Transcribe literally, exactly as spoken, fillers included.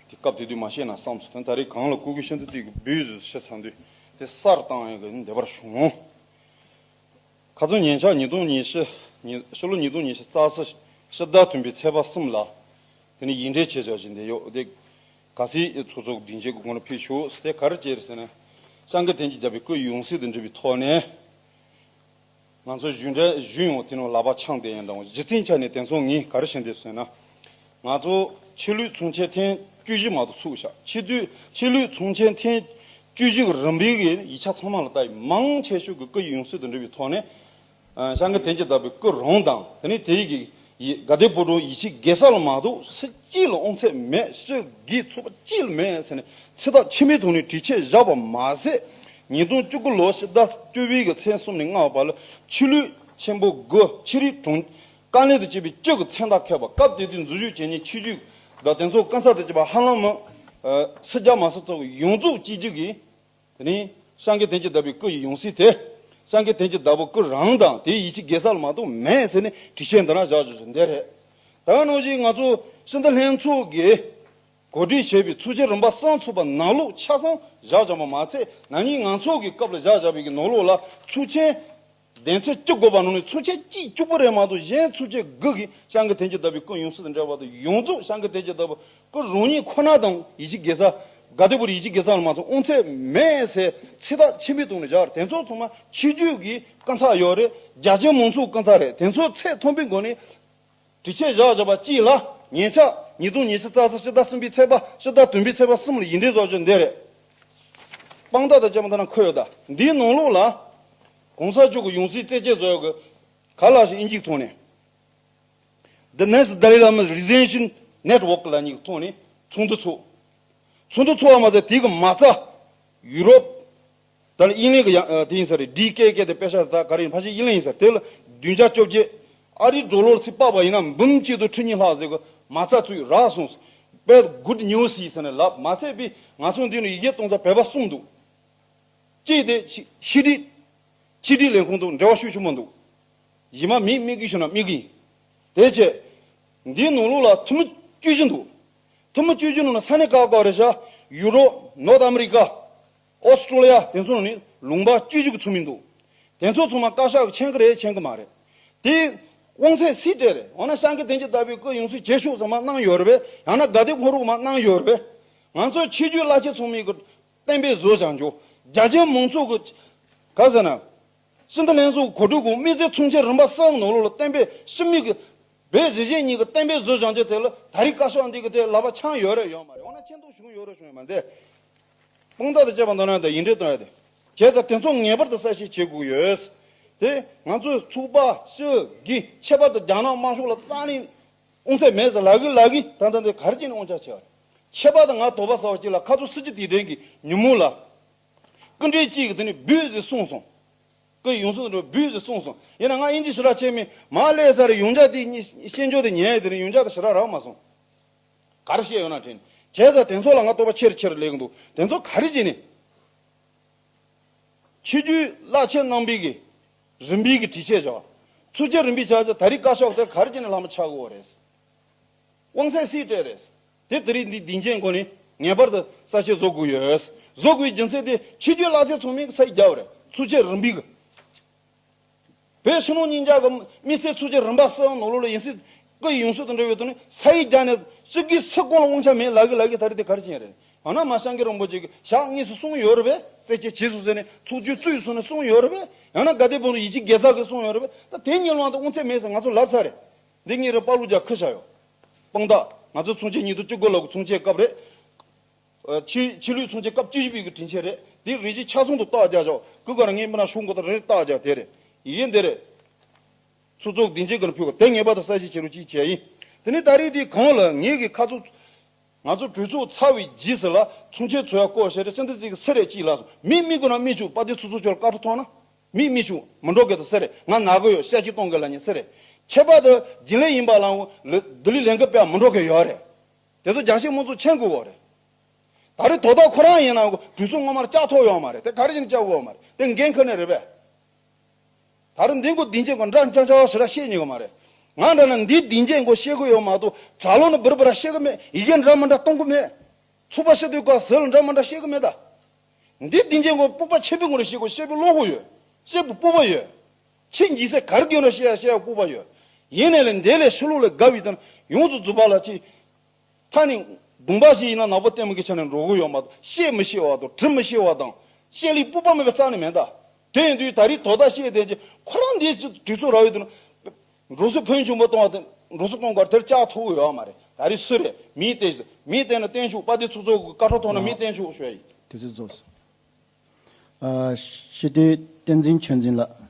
དེ་སྐབས་དེ་དུས་མ་བཤད་ན་བསམ་སོང་། དེ་ད་རེས་གང་ལ་ཀུ་ཀུ་ཤིན་ཏུ་ཙིག་གི་བུས་ཟིག་ཤི་ཚར་དུས་དེ་གསར་བཏང་ཡག་གི་འདོད་པར་བྱུང་། ཁ་རྩང་ཉེ་ཆར་ཉིས་སྟོང་ཉི་ཤུ་ཉི་ཕྱི་ལོ་ཉིས་སྟོང་ཉི་ཤུ་རྩ་གཅིག་ཕྱི་ཟླ་བདུན་པའི་ཚེས་པ་གསུམ་ལ་དེ་ནས་ཡིག་འབྲེལ་བྱས་བཞག་བཞིན་དེ་ཡོད། དེ་ག་ཚོད་ཚོགས་གཙོ་སྡིངས་ཆའི་སྒོ་ནས་ཕུལ་ཆོག་ཟེར། དེ་ག་རེ་བྱས་རེད་ཟེར་ན། སངས་རྒྱས་བསྟན་བཅོས་བརྒྱ་པའི་སྐུ་ཡོང་སྲིད་དུ་འགྲིབ་པའི་ཐོག་ནས། ང་ཚོ་གཞུང་འབྲེལ་གཞུང་ཡོངས་དེ་ནང་ལག་པ་འཆང་བསྡད་ཡོད་འདྲ་བོ། གཞི་རྩའི་ཆ་ནས་དེ་ཚོ་ངས་ག་རེ་བཤད་འདོད་ཟེར་ན། ང་ཚོ་ཕྱི་ལུས་ཚོང་ཆེན་ཐེངས་བཅུ་བཞི་མ་གཏོགས་ཚུགས་ཤག་ཕྱི་དུས་ཕྱི་ལུས་ཚོང་ཆེན་ཐེངས་བཅུ་བཞི་གི་རིམ་པའི་གི་ཡིག་ཆ་ཚང་མ་ལ་ལྟ་ཡི། མང་ཆེ་ཤོས་ཀྱི་སྐུ་ཡི་ཡོང་སྲིད་དུ་འགྲིབ་པའི་ཐོག་ནས། ཨ། སངས་རྒྱས་བསྟན་བཅོས་བརྒྱ་པའི་སྐུ་རང་དང་དེ་ནས་དེའི་གི་ཡི་དགའ་ལྡན་ཕོ་བྲང་ཡིད་ཆེས་དགེ་རྩ་ལ་མ་གཏོགས་སུ་གཅིག་ལ་དབང་ཚད་མེད། ཕྱི་རྒྱལ་ཚོགས་པ་གཅིག་ལ་མེད་ཟེར་ནས་ཚིག་ཐག་ཆོད་པའི་ཐོག་ནས་དྲི་བཤད་བཞག་པ་མ་ཟད། ཉིས་སྟོང་བཅུ་དགུ་ལོ་ཕྱི་ཟླ་བཅུ་པའི་གི་ཚེས་གསུམ་ནས་ལྔ་བར་ལ་ཆོས་ལུགས་ཆེན་པོ་དགུ། ཆོས་རིག་གྲོང་དཀའ་ལས་དང་བཅས་པའི་བཅུ་གི་མཚན་རྟགས་ཁེལ་བ། སྐབས་དེ་དུས་འཛུལ་ཞུགས་བྱེད་མཁན་ཆོས་བརྒྱུད་དང་དེ་ཚོ་སྐུ་ཚབ་དང་བཅས་པ་ཧ་ལམ་མི་ཨ་སུམ་བརྒྱ་མ་ཟིན་ཙམ་ཡོངས་རྫོགས་གཅིག་གྱུར་གྱིས། དེ་ནས་སངས་རྒྱས་བསྟན་བཅོས་བརྒྱ་པའི་སྐུ་ཡི་ཡོང་སྲིད་དེ། སངས་རྒྱས་བསྟན་བཅོས་བརྒྱ་པའི་སྐུ་རང་དང་དེའི་ཡིད་ཆེས་དགེ་རྩ་ལ་མ་གཏོགས་མེད་ཟེར་ནས་དྲི་བཤད་འདི་ན་བཞག་བཞག་བཞིན་འདི་རེད། ད་ག་ནང་བཞིན་ང་ཚོ་སྤྱི་འཐུས་ལྷན་ཚོགས་ཀྱིས་གོ་སྒྲིག་བྱས་པའི་ཚོགས་ཆེན་རིམ་པ་གསུམ་ཚོགས་པ་ནང་ལོགས་ཆ་ཚང་བཞག་བཞག་པ་མ་ཚད། ན་ནིང་ང་ཚོ་གི་སྐབས་ལ་བཞག་བཞག་པའི་གི་ནང་ལོགས་ལ་ཚོགས་ཆེན་སྡེ་ཚན་བཅུ་དགུ་པ་ནང་ནས་ཚོགས་ཆེན་གཅིག་གཅིག་པོ་རེད་མ་གཏོགས། གཞན་ཚོགས་ཆེན་དགུ་གིས་སངས་རྒྱས་བསྟན་བཅོས་བརྒྱ་པའི་སྐུ་ཡོང་སྲིད་དང་འབྲེལ་བ་དང་ཡོངས་རྫོགས་སངས་རྒྱས་བསྟན་བཅོས་བརྒྱ་པའི་སྐུ་རང་ཉིད་ཁོ་ན་དང་ཡིད་ཆེས་དགེ་རྩ། དགའ་ལྡན་ཕོ་བྲང་ཡིད་ཆེས་དགེ་རྩ་ལ་མ་སོང་དབང་ཚད་མེད་ཟེར་ཚིག་ཐག་ཆོད་པའི་ཐོག་ནས་བཞག་རེད། དེ་ཚོ་ཚང་མ་ཆོས་བརྒྱུད་ཀྱི་སྐུ་ཚབ་ཡོད་རེད། རྒྱ་ཆེན་མང་ཚོགས་སྐུ་ཚབ་རེད། དེ་ཚོ་ཚད་མཐོན་པོའི་སྒོ་ནས་དྲི་བཤད་བཞག་བཞག་པ་གཅིག་ལ། ཉེ་ཆར་ཉིས་སྟོང་ཉི་ཤུ་རྩ་གཅིག་ཕྱི་ཟླ་གསུམ་པའི་ཚེས་པ་ཕྱི་ཟླ་བདུན་པའི་ཚེས་པ་གསུམ་ལ་ཡིག་འབྲེལ་བཟོ་རྒྱུ་འདི་རེད། དཔང་རྟགས་དང་བཅས་པ་འདི་ན་འཁོད་ཡོད། ད་འདིའི་ནང་ལོགས་ལ་གོང་ས་མཆོག་གི་ཡོང་སྲིད་རྩད་གཅོད་བཟོ་ཡག་གི་ག་ལ་ཞིག་དབྱིན་ཇིའི་ཐོག་ནས། The Next Dalai Lama Resolution Network ལབ་མཁན་གྱི་ཐོག་ནས་ཚོགས་འདུ་ཚོགས། ཚོགས་འདུ་ཚོགས་པ་མ་ཟད་དེ་གི་མ་རྩ་ཡུ་རོབ། ད་ལ་དབྱིན་ལན་གྱི་ཡང་ཨ་དེ་ཡིན་ས་རེད། ཌི་ཀེ་ཀེ་དེ་པེ་ཤ་ད་ག་རེ་ཡིན། ཕལ་ཆེར་དབྱིན་ལན་ཡིན་ས་རེད། དེ་ལ་བདུན་བརྒྱ་བཅོ་བརྒྱད། ཨ་རིའི་ཌོ་ལར་ཚིག་དཔག་པ་ཡིན་ན་འབུམ་གཅིག་དང་ཁྲི་གཉིས་ལྷག་ཟེར་གི་མ་རྩ་ཚུད་རག་སོང་། དཔེ་good news ཡིན་ས་ནས་ལབ་མ་ཚད་པའི་ང་ཚོ་འདི་ནས་ཡི་གེ་གཏོང་ས་བོད་པ་གསུམ་འདུག་གཅིག་དེ་ཕྱི་ཕྱི་དྲིལ། ཕྱི་དྲིལ་ལས་ཁུངས་དང་འབྲེལ་བ་ཤུགས་ཆེན་པོ་འདུག་གཞན་མ་མི་དམིགས་ཀྱི་ཞུ་ན་དམིགས་ཀྱི་ཡིན། དེ་བྱས། འདིའི་ནང་ལོགས་ལ་ཐུན་མོང་བཅུ་བཞི་འདུག་ཐུན་མོང་བཅུ་བཞི་ནང་ན་ས་གནས་ཁག་ཁག་རེད་ཤག་ཡུ་རོབ། ནོར་ཐ་ཨ་མི་རི་ཀ། ཨོ་སི་ཀྲོ་ལི་ཡ། དེ་ཚོ་ནང་ནས་ལུང་པ་བཅུ་བཞི་གི་ཚོགས་མི་འདུག་དེ་ཚོ་ཚང་མ་བཀའ་ཤག་གི་མཁྱེན་གི་རེད་མཁྱེན་གི་མ་རེད། དེ་དབང་ཚད་སུས་སྤྲད་རེད། འོ་ན་སངས་རྒྱས་བསྟན་བཅོས་བརྒྱ་པའི་སྐུ་ཡོང་སྲིད་བྱེད་ཤོག་ཟེར་མ་གནང་ཡོད་རེད་པས། ཡང་ན་དགའ་ལྡན་ཕོ་བྲང་མ་གནང་ཡོད་རེད་པས། ང་ཚོ་ཆོས་བརྒྱུད་བླ་ཆེན་ཚོགས་མི་གི་གཏན་འབེབས་བཟོ་བཞག་འཇོག་རྒྱ་ཆེན་མང་ཚོགས་ཀྱི་ག་ཟེར་ན། སྤྱི་འཐུས་ལྷན་ཚོགས་གོ་སྒྲིག་གོ་དམིགས་བསལ་ཚོགས་ཆེན་རིམ་པ་གསུམ་ནང་ལོགས་ལ་གཏན་འབེབས་ཕྱི་མིག་གི་བོད་གཞིས་བྱེས་གཉིས་ཀྱི་གཏན་འབེབས་བཟོ་བཞག་རྒྱུ་དེ་ལ་ད་རེས་བཀའ་ཤག་འདི་གི་དེ་ལག་པ་འཆང་ཡོད་རེད་ཡོད་མ་རེད། འོ་ན་མཁྱེན་རྟོགས་བྱུང་ཡོད་རེད་བྱུང་ཡོད་མ་རེད། དཔང་རྟགས་དང་བཅས་པ་འདོན་ན་དང་ཡིག་འབྲེལ་གཏོང་ཡ་དེ་བྱས་ཙང་དེ་ཚོ་ངེས་པར་དུ་གསལ་བཤད་བྱེད་དགོས་ཡོད། དེ་ང་ཚོའི་ཚོགས་པ་སྤྱི་གི་ཁྱད་པར་དུ་རྒྱ་ནག་དམར་ཤོག་ལ་རྩ་ནས་དབང་ཚད་མེད་ཟེར་ལབ་གི་ལབ་གི་ད་ལྟ་འདི་ག་རེ་བྱས་ནས་དབང་ཆ་ཆེ་བ་རེད། ཁྱད་པར་དུ་ང་དོགས་པ་ཟ་བ་གཅིག་ལ་ཁ་ཚོ་སྲིད་སྤྱི་དེ་དྲན་གི་ཉིན་མོ་ལ། སྐུ་མགྲོན་གཅིག་གིས་དེ་ནས་བུད་ཟེར་གསུངས་སོང་། སྐུ་ཡོང་སྲིད་འགྲོ་བུད་ཟེར་གསུངས་སོང་། ཡིན་ན་ང་དབྱིན་ཇི་ཞེ་དྲག་ཤེས་མེད་མ་སླེབས་ས་རེད། ཡོངས་གྲགས་དེ་གཉིས་ཤེས་འཇོག་དེ་ཉན་ཡས་དེ་རིང་ཡོངས་གྲགས་དེ་ཞེ་དྲག་རག་མ་སོང་། ག་རེ་བཤད་ཡོད་ན་དྲན། བྱས་ཙང་དེ་ཚོ་ལ་ང་དོགས་པ་ཆེ་རུ་ཆེ་རུ་སླེབས་ཀྱི་འདུག་དེ་ཚོ་ག་རེ་བྱས་ནས། ཆོས་བརྒྱུད་བླ་ཆེན་རྣམ་པའི་གི་རིམ་པའི་གི་དྲི་བཤད་བྱ་བ། ཚོགས་ཆེན་རིམ་པའི་བྱ་བ་ད་རེས་བཀའ་ཤག་དེ་ག་རེ་བྱས་ནས་ལམ་ཆགས་ཀྱི་ཡོད་རེད། དབང་ཚད་སུས་སྤྲད་རེད། དེ་དེ་རིང་འདི་སྡིངས་ཆའི་སྒོ་ནས་ངེས་པར་དུ་གསལ་བཤད་བཟོ་དགོས་ཡོད། བཟོ་དགོས་རྒྱུ་མཚན་དེ་ཆོས་བརྒྱུད་བླ་ཆེན་ཚོགས་མིའི་ས་ཡིག་བརྒྱབ་རེད། ཚོགས་ཆེན་རིམ་པའི་གི། བོད་ཕྱི་ནང་གཉིས་ཆ་གི་དམིགས་བསལ་ཚོགས་ཆེན་རིམ་པ་གསུམ་ནང་ལོགས་ལ་ཡིན་སྲིད་སྐུ་ཡི་ཡོང་སྲིད་དང་འབྲེལ་བའི་ཐོག་ནས་ས་ཡིག་བརྒྱབ་ནས་སྤྱི་འཐུས་སུ་གང་ལ་དབང་ཆ་མེད་ལབ་གི་ལབ་གི་ད་རེས་དེ་ག་རེ་བྱས་རེད། ཡང་ན་མ་སངས་རྒྱས་རིན་པོ་ཆེ་གི་ཞག་དངོས་སུ་གསུངས་ཡོད་རེད་པས། རྩད་གཅོད་བྱས་སོང་ཟེར་ནས་ཚོགས་ཆུང་བཙུགས་སོང་ནས་གསུངས་ཡོད་རེད་པས། ཡང་ན་དགའ་ལྡན་ཕོ་བྲང་ཡིད་ཆེས་དགེ་རྩ་གིས་གསུངས་ཡོད་རེད་པས། ད་དེ་གཉིས་ལ་དབང་དུ་དབང་ཚད་མེད་ཟེར་ང་ཚོ་ལབ་ཚར་རེད། འདི་ངས་རེ་དཔའ་བླུག་རྒྱག་ཁུལ་བྱས་ཡོད། དཔང་རྟགས་ང་ཚོ་ཚོགས་ཆེན་ཉིས་སྟོང་བཅུ་དགུ་ལོ་གི་ཚོགས་ཆེན་སྐབས་རེད། ཨ། ཆོས་ཆོས་ལུགས་ཚོགས་ཆེན་སྐབས་བཅུ་བཞི་པའི་གི་དྲིན་ཆེན་རེད། འདི་རེ་ཞིག་ཆ་ཚང་དུ་རྟགས་རྒྱག་བཞག་སྐུ་ག་ར་ངས་མི་ན་ཤོག་མགོ་དང་རེ་རྟགས་རྒྱག་དེ་རེད། ཡིན་དེ་རེད། ཚོགས་གཙོ་གི་སྡིངས་ཆའི་སྒང་ལ་ཕུལ་བ་དེ་ངེས་པར་དུ་གསལ་བཤད་བྱེད་རོགས་གྱིས་བྱས་ཡིན། དེ་ནས་ད་རེས་དེའི་གོང་ལ་ངེད་ཀྱི་ཁ་ཚོ། ང་ཚོ་གྲོས་ཚོགས་ཚར་བའི་རྗེས་སུ་ལ་ཚོགས་ཆེན་ཚོགས་ཡ་སྐོར་བཤད་རེད། སྤྱི་འཐུས་ཚོ་གི་སུ་རེད་ཅིག་ལ་སོང་མི་མི་དགོས་ན་མི་བཅུག་དཔལ་ལྡན་ཚོགས་གཙོ་མཆོག་ལ་བཀའ་འཁྲོལ་ཐོངས་ན། མི་མི་བཅུག་མི་འགྲོ་གི་དང་སུ་རེད། ང་ན་གི་ཡོད་བཤད་ཀྱི་གཏོང་གི་ལ་ཉེ་སུ་རེད། ཁྱད་པར་དུ་རྒྱུན་ལས་ཡིན་པ་ལ་ལ་ལྡི་ལི་ལས་འགུལ་སྤེལ་མི་འགྲོ་གི་ཡོད་རེད། དེ་ཚོ་རྒྱ་ཆེ་མང་ཚོགས་མཁྱེན་དགོས་ཡོད་རེད། ད་རེས་དོ་བདག་ཁོ་རང་ཡིན་ན་གྲོས་ཚོགས་སྔོན་མར་བཅར་ཐུབ་ཡོད་མ་རེད། དེ་ག་རེ་བྱས་ནས་བཅར་དགོས་ཡོད་མ་རེད། དེ་འགན་ཁུར་ནས་རེད་པས། ད་རུང་འདི་མགོ་སྡིངས་ཆའི་སྒང་འདྲ་འཇང་ཆ་བ་ཞེ་དྲག་བཤད་ཉན་གི་མ་རེད། ང་འདྲ་ན་འདི་སྡིངས་ཆའི་མགོ་བཤད་གི་ཡོད་མ་གཏོགས་དྲ་ལམ་ནས་འབུར་འབུར་ར་བཤད་གི་མེད། ཡི་གེ་འདྲ་མི་འདྲ་གཏོང་གི་མེད། ཚོགས་པ་ཤི་དུས་ཀ་ཟི་ལ་འདྲ་མ་འདྲ་བཤད་གི་མེད་ད། འདི་འདི་འཇེན་གོ་སྤོབས་པ་ཆེན་པོའི་ངོ་ལ་བཤད་གོ། བཤད་པའི་བློ་ཁོག་ཡོད། བཤད་པའི་སྤོབས་པ་ཡོད། ཆེ་འཇིགས་སེ་གར་གྱོན་ན་བཤད་ཡ་བཤད་ཡ་སྤོབས་པ་ཡོད། ཡིན་ནའི་ལས་འདི་ལས་ཕྱི་ལོགས་ལ་དགའ་བའི་དོན་ཡོངས་སུ་རྫོགས་པ་ལ་ཅི། ད་ནི་གདོང་པ་ཞིག་ཡིན་ན་ནག་པོ་ལྟད་མོ་གི་ཆ་ནས་འགྲོ་གི་ཡོད་མ་གཏོགས། བཤད་མི་ཤེས་བ་དང་། འབྲི་མི་ཤེས་བ་དང་། བཤད་ལས་སྤོབས་པ་མེད་པའི་རྩ་ནས་མེད་ད། དེ་ཡིན་དུས་ད་རེས་དོ་བདག་བཤད་དེ་ཅི་ཁོ་རང་འདི་ཅི་དུས་ཚོད་རག་ཡོད་དུ་ན། འགྲོ་སོང་ཕོན་ཆུང་པོ་གཏོང་བ་དེ། འགྲོ་སོང་གཏོང་གར་དེར་ལྕགས་ཐུག་ཡོད་མ་རེད། ད་རེས་སུ་རེད། མིའི་སྟེང་། མིའི་སྟེང་ན་བརྟན་ཆུ་དཔའ་སྡེ་ཚོགས་གཙོ་གི་བཀའ་ཁྲོ་ཐོག་ན་མིའི་བརྟན་ཆུ་ཤོད་ཡིན། དུས་ཚོད་རྫོགས་སོང་། ཨ། སྤྱི་འཐུས་བསྟན་འཛིན་ཆོས་འཛིན་ལགས།